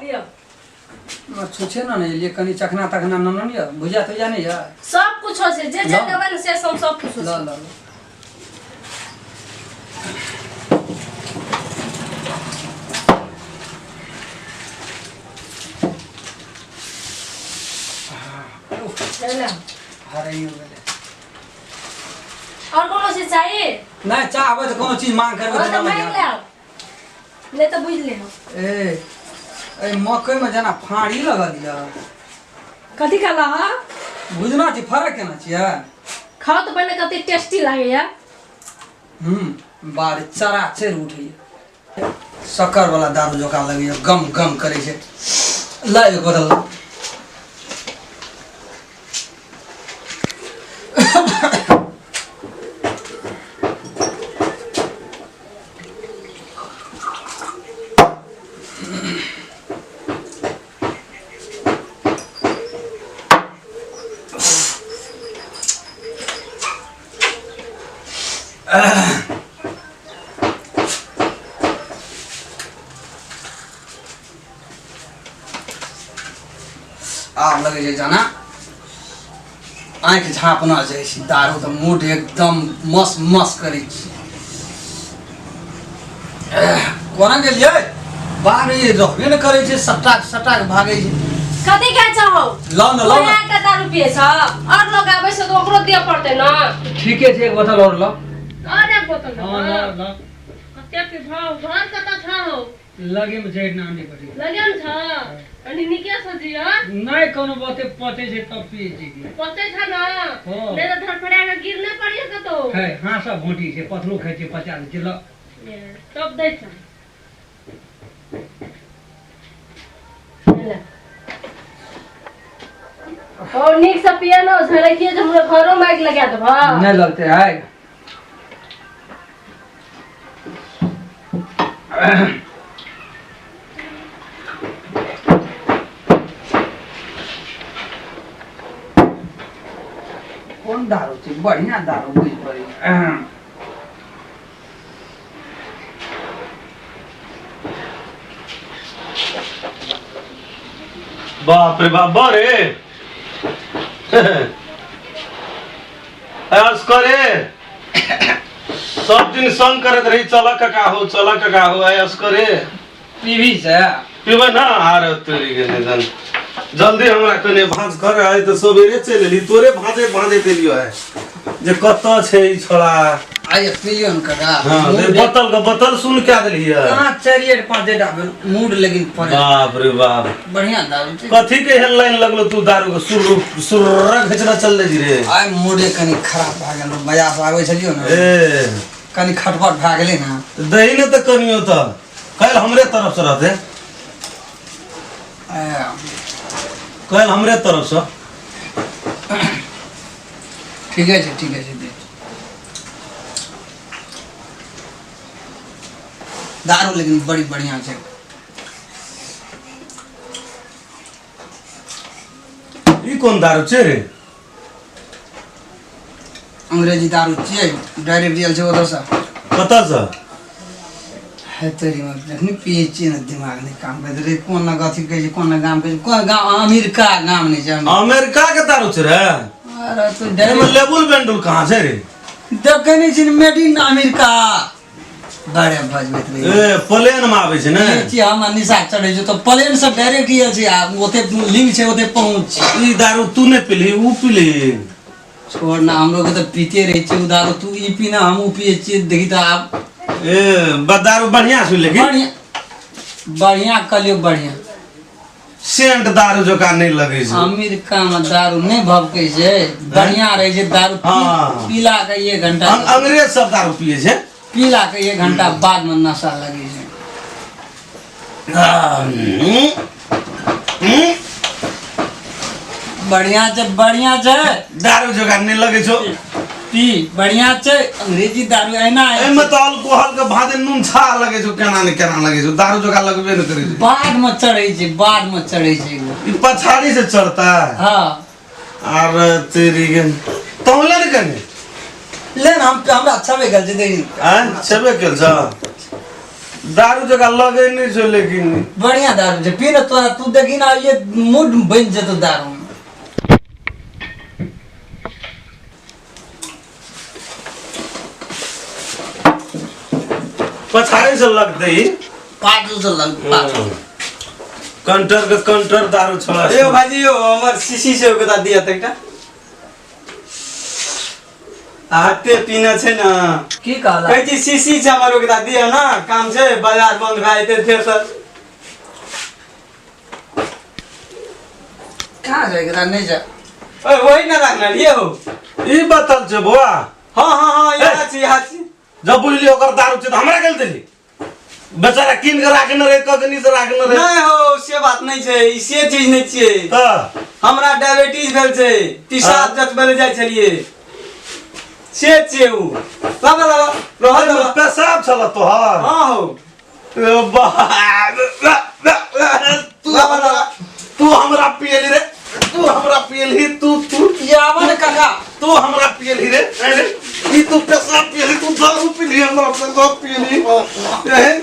लिअ। छुछे न नहि लिए कनि चखना तखना नन यऽ, भुजिया तुजिया नहि यऽ? सब कुछ छै, जे जे ल। लेबै ने से सब सब कुछ ल छै। ल ल। ले। हराइयो गेलै। और कोनो चीज चाही? नहि, चाहबै तऽ कोनो चीज मांग करबै। हाँ, तऽ तऽ मांगि लेब, नहि तऽ बुझि लेब। ए, एहि मकइमे जेना फाँड़ी लगल यऽ। कथी कहला हँ? बुझना छी फरक केना छियै। खाओ तऽ पहिने, कते टेस्टी लागैया। बारे चरा चढ़ि उठैया, शक्कर वाला दारू जकाँ लगैया, गम गम करै छै। ला एक बोतल ला। आब लगै छै जाना आँखि झाँपना जाइ छै दारू तऽ मूड एकदम मस मस करै छै। कोना गेलियै बाहर? रहबे ने करै छै, सट्टा सट्टा के भागै छै। कथी खाइ छहो? लाउ ने, लाउ ने। के दारू पिए छ, और लोग आबै छै तऽ ओकरो दिअ पड़तै ने। ठीके छै, एक बोतल और लाउ। और एक बोतल? हाँ, लाउ लाउ। कते पीबहो? घर कतऽ छहो? लगे में छै नानी पटी। लगे में छ? कनी नीके से जिय। नहि, कोनो बाते पचे छै तब पिए छी। पचै छ ने? हाँ। नहि तऽ धड़फड़ा के गिर नहि पड़िए कतौ। है, हाँ, सब भोटी छै, पथरो खाइ छै, पचा दै छै ल। तब दै छ। ओ नीक से पिए ने, झड़किए जे हमरा घरो में आगि लगा देबह। नहि लगते है। कोन दारू छै? बढ़िया दारू बुझि पड़ै। बाप रे बाप, बरे असकरे सब दिन संग करत रही, चल काका हो, चल काका हो, आइ असकरे। पीबी से। पीबै ना? आर तोरी गेले जन जल्दी हमरा कने भाँज कर। आइ तऽ सबेरे चलि एली, तोरे भाँजे भाँजे देलियो है जे कतऽ छै ई छोड़ा। आइ पिलियो न काका। हाँ, दे बोतल के बोतल सुन क्या देलियै। कहाँ चारि पाँच डेटा भेल मूड लेकिन पड़े। बाप रे बाप। बढ़िया दारू छै। कथी के एहन लाइन लगलो तू दारू के सुर सुर्रा घिचना चल जी रे? आइ मूडे कनि खराब भए गेल, बाजार से आबै छलियो ने। ए। कनि खटपट भए गेलै ने। दही ने तऽ कनियो तऽ काल्हि हमरे तरफ से रहते। ए, काल्हि हमरे तरफ से। ठीके छै, ठीके छै, दे दारू लेकिन बड़ी बढ़िया छै। ई कोन दारू छै रे? अंग्रेजी दारू छियै, डायरेक्ट आयल छै ओतऽसँ। कतऽसँ? हे तेरी माँ, जखनी पियै छियै ने दिमाग नहि काम करैत रहै। कोन न अथी कहै छै, कोन न गाम कहै छै, कोन गाम, अमेरिका गाम नहि छै। अमेरिका के दारू छै रे? अरे तू एहिमे डायरेक्ट लेबुल बेंडुल कहाँ छै रे? देखै नहि छी, मेड इन अमेरिका। बड़े बजबैत रही। ए, प्लेन में आबै छै ने? पियै छी हम आ निशा चढ़ै छै तऽ प्लेन से डायरेक्ट आयल छै आ ओते लिंक छै, ओते पहुँच छै। ई दारू तू नहि पीली, ऊ पीली। छोड़ ना, हमरो के तऽ पीते रहै छियै ओ दारू। तू ई पीना, हम ओ पियै छियै, देखी तऽ आब। ए, दारू बढ़िया छै लेकिन। बढ़िया बढ़िया कहलियौ, बढ़िया। सेंट दारू जकाँ नहि लगै छै। अमेरिका में दारू नहि भभकै छै, बढ़िया रहै छै दारू। हाँ। पीला के एक घंटा अंग्रेज सब दारू पियै छै। पीला के एक घंटा बाद में नशा लगै छै। बढ़िया छै, बढ़िया छै। दारू जकाँ नहि लगै छौ। पी, बढ़िया छै अंग्रेजी दारू एना है। एहिमे तऽ अल्कोहल के भादे नून छा लगै छौ, केना ने केना लगै छौ, दारू जकाँ लगबे नहि करै छै। बाद में चढ़ै छै, बाद में चढ़ै छै एगो। ई पछाड़ी से चढ़ता है। हाँ। आर तेरी के तौले ने कने। ले ना, हम हमरा छबे गेल छै देखी। आँय, छेबे केल छ। दारू जगह लगे नहीं छो लेकिन बढ़िया दारू छै पी ने तोरा तू देखी ना ये मूड बनि जेतौ दारू में। पछाड़ी से लगते ही पाछू से लग पाछू कंटर के कंटर दारू छोड़ा यौ भाजी यौ हमर शीशी छै ओकरा दिअ तऽ एकटा हाथे पीना छै ने की कहला कहै छी शीशी छै हमर ओकरा दिअ ने काम छै बाजार बंद भए जेतै फेर तऽ कहाँ जाए एकरा नहीं जा ओए वही ने राखने रहियै हो ई बतल छै बौआ हाँ हाँ हाँ यहाँ छी यहाँ छी जब बुझली ओकर दारू छै तऽ हमरा गेल देली बेचारा कीन के राखने रहे कखनी से राखने रहे नहीं हो से बात नहीं छै ई से चीज नहीं छियै तऽ हमरा डायबिटीज भेल छै पेशाब जचबै लए जाइ छलियै से छियै उ लाबा लाबा रहल एहिमे लाबा पेशाब छल तोहर हाँ हो ए बाप तू हमरा तू हमरा पियली रे तू हमरा पियली तू तू यावन काका तू हमरा पियली रे अरे ई तू पेशाब पियली तू दारू पियली हमरा पेशाब पियली एहन